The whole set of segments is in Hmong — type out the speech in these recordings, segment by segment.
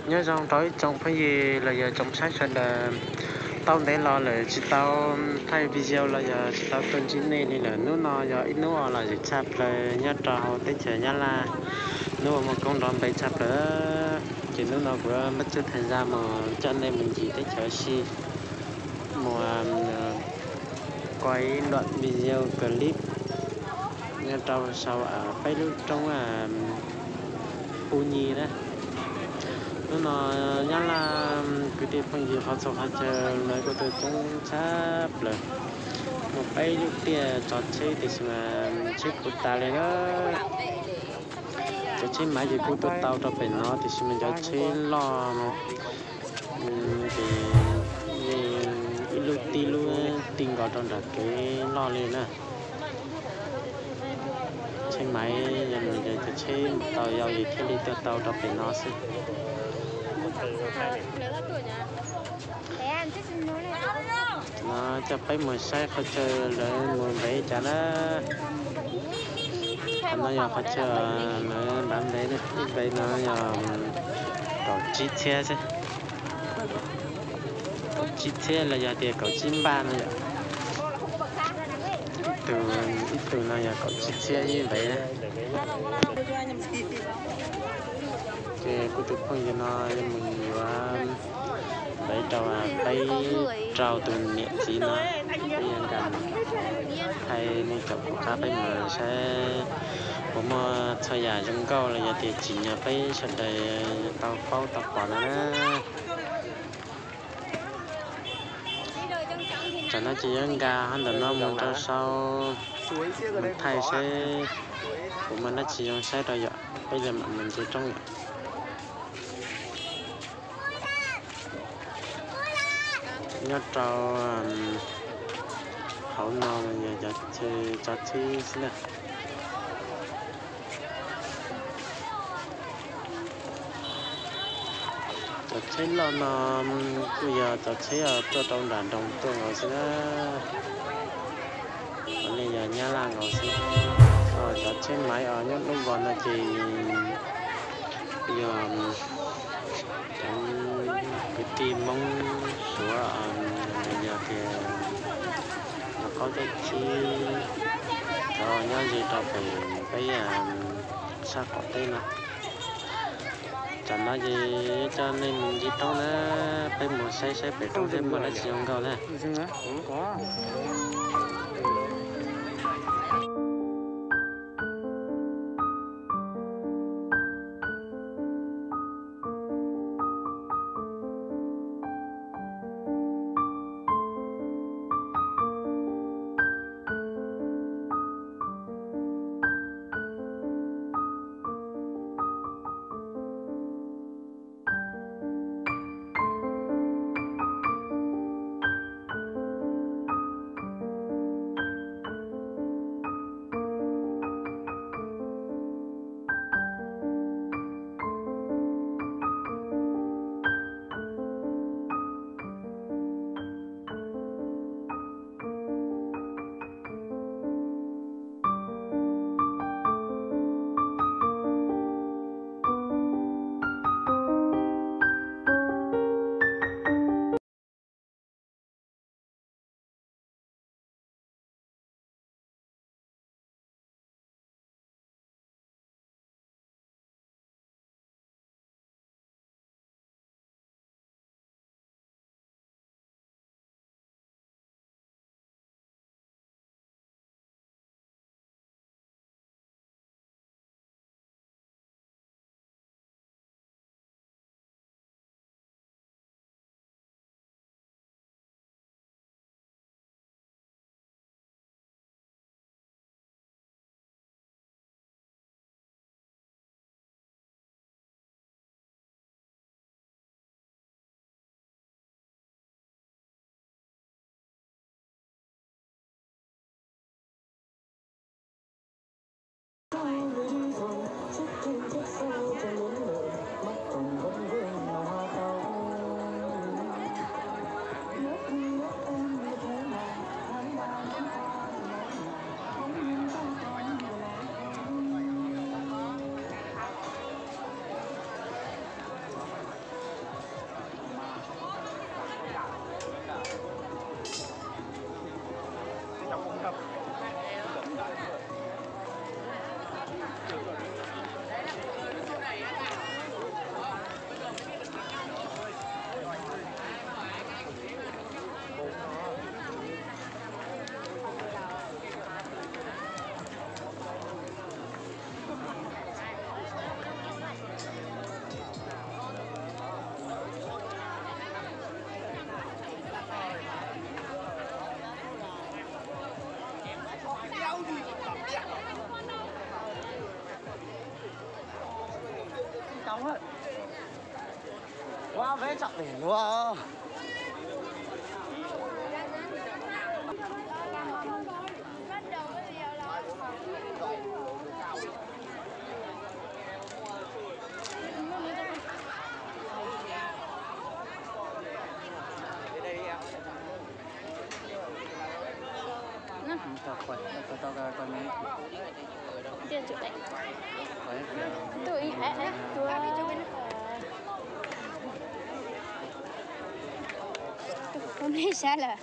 Nyob zoo rau ib tsoom phooj ywg los yog tsoom saib sawv daws. Tau ntev los lawm tsis tau thaij video los yog tsis tau tuaj ntsib nej li lawm. Hnub no yog ib hnub uas lom zem tshaj plaws nyob rau hauv teb chaws Nyab Laj, hnub uas muaj koob nrov npe tshaj plaws. Ces hnub no kuv yuav npaj tswb thaj zaj mus coj nej mus ncig teb chaws Thaib, mus ua ib luam video clip nyob rau saum peb lub roob Pu Nyi na. Hnub no Nyab Laj kwv tij phooj ywg qhov txhua qhov chaw lawv kuj tuaj coob tshaj plaws. Muaj peb lub tiaj tso tsheb tiam sis mas tsheb puv tas li na. Cov tsheb maiv ces kuj tuaj tau rau pem no tiam sis mas cov tsheb loj no ces ib lub tib lub ti nkaus rau nram kev loj li na. Tsheb maiv yog nws ces cov tsheb mus tau yau ces thiaj li tuaj tau rau pem no xwb. No coj peb mus saib qhov chaw lawv mus ntev cas na. Qhov no yog qhov chaw lawv ntav npe, ib npe no yog kaum tsib txhiab xwb. Kaum tsib txhiab los yog tias kaum tsib npaj no yom. Ib tug, ib tug no yog kaum tsib txhiab ib npe. Ces kuv tus phooj ywg no yuav mus yuav npe rau peb rau tus niam txiv no, peb yuav nkag mus hais nej caum kuv qab peb mus saib puas muaj txhua yam zoo nkauj los yog tias tsim nyog peb sawv daws tau paub tau pom no na. Tsam no ces yuav nkag ntawm no mus rau saud, mus thaij saib puas muaj dab tsi zoo saib rau yom, peb mam mus ncig roob yom. Nyob rau hauv no yog cov chaw tso tsheb xwb na. Cov tsheb loj no kuj yog cov tsheb tuaj rau nram nroog tuaj nkaus xwb na. Li yog Nyab Laj nkaus xwb. Cov tsheb maiv os nyob lub vos no ces yog cov kwv tij Hmoob Suav, yog tias yog qaub cab tsib, cov nyob ze rau pem peb sab qaum teb no. Tsam no ces yuav coj nej mus ncig roob na, peb mus saib saib pem roob seb muaj dab tsi zoo nkauj na. Ua peb tsam pem luaj. Tus ib sab lawm.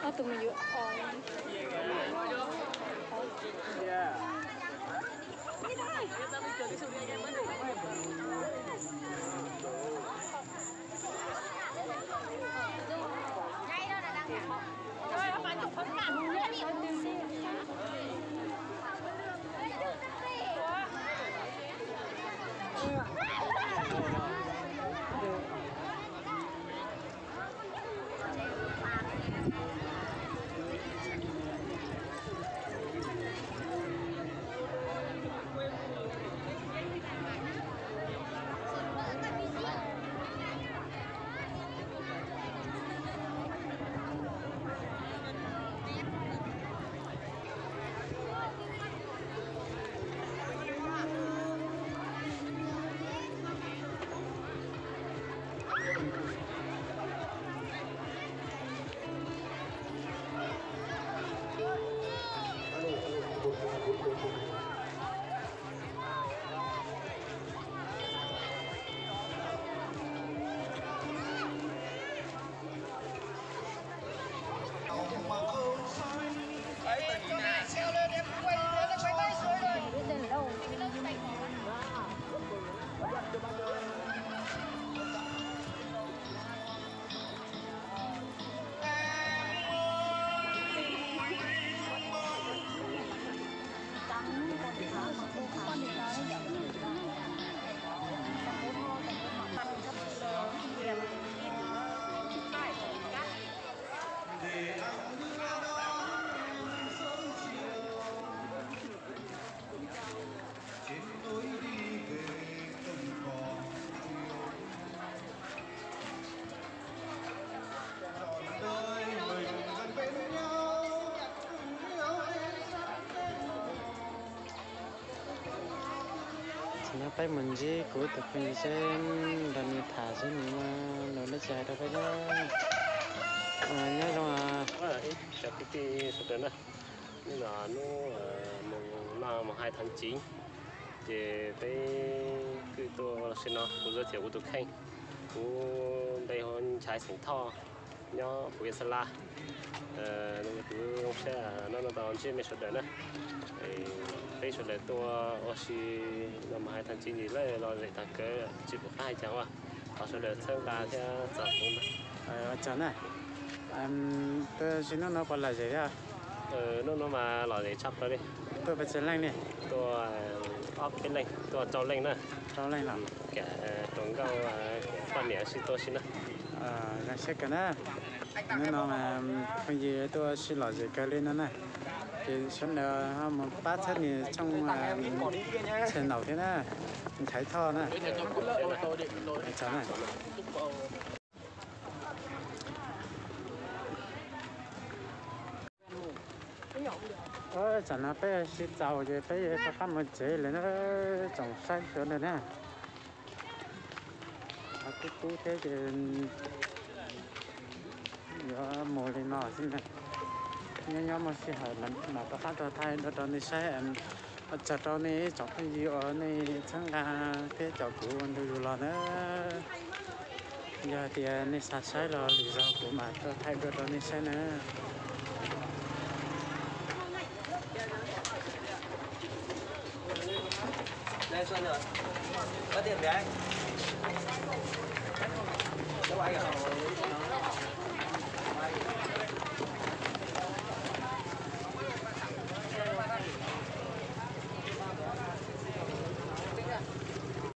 Ob tug me yuav o. Thaum no peb mus ntsib kuv tus phooj ywg seb nrog nws tham seb nws muaj lus dab tsi hais rau peb na. Nyob zoo. Chào quý vị sawv daws na. Hnub no hnub mùng năm mùng hai tháng chín, ces peb kwv tuaj ua si no, kuv giới thiệu kuv tus kheej, kuv npe hu Nchaiv xeem Thoj, nyob Phú Yên Sa La. Kuv zoo siab no no tau ntsib mej sawv daws na. Peb sawv daws tuaj ua si no mùng hai tháng chín ces lawv lom zem tag kawg tsis pom qab hais cas ua. Thov sawv daws txhawb nqa thiab txhawb kuv. Ua tsaug na. Tab sis hnub no puas lom zem thiab? Hnub no mas lom zem tshaj plaws li. Tuaj pes tsawg leej li? Tuaj ob peb leej, tuaj rau leej na. Rau leej los? Kav tus nkauj poj niam sib tuaj si na. Zoo siab kawg na. Hnub no phooj ywg tuaj sib lom zem kawg li no na. Ces sawv daws ho mus pab txhawb nws tshooj channel thiab na, Nchaiv Thoj na. Tsaug na. Tsam no peb sib txaus ces peb rov qab mus tsev lawm na, tsoom saib sawv daws na. Kub kub thiab ces yuav mus li no xwb na. Nyob nyob muaj sij hawm mam rov qab tuaj thaij dua rau nej saib. Ua tsaug rau nej ib tsoom phooj ywg uas nej txhawb nqa thiab caum kuv ua ntu zus los na. Yog hais tias nej xav saib los lwm zaus kuv mam tuaj thaij dua rau nej saib na.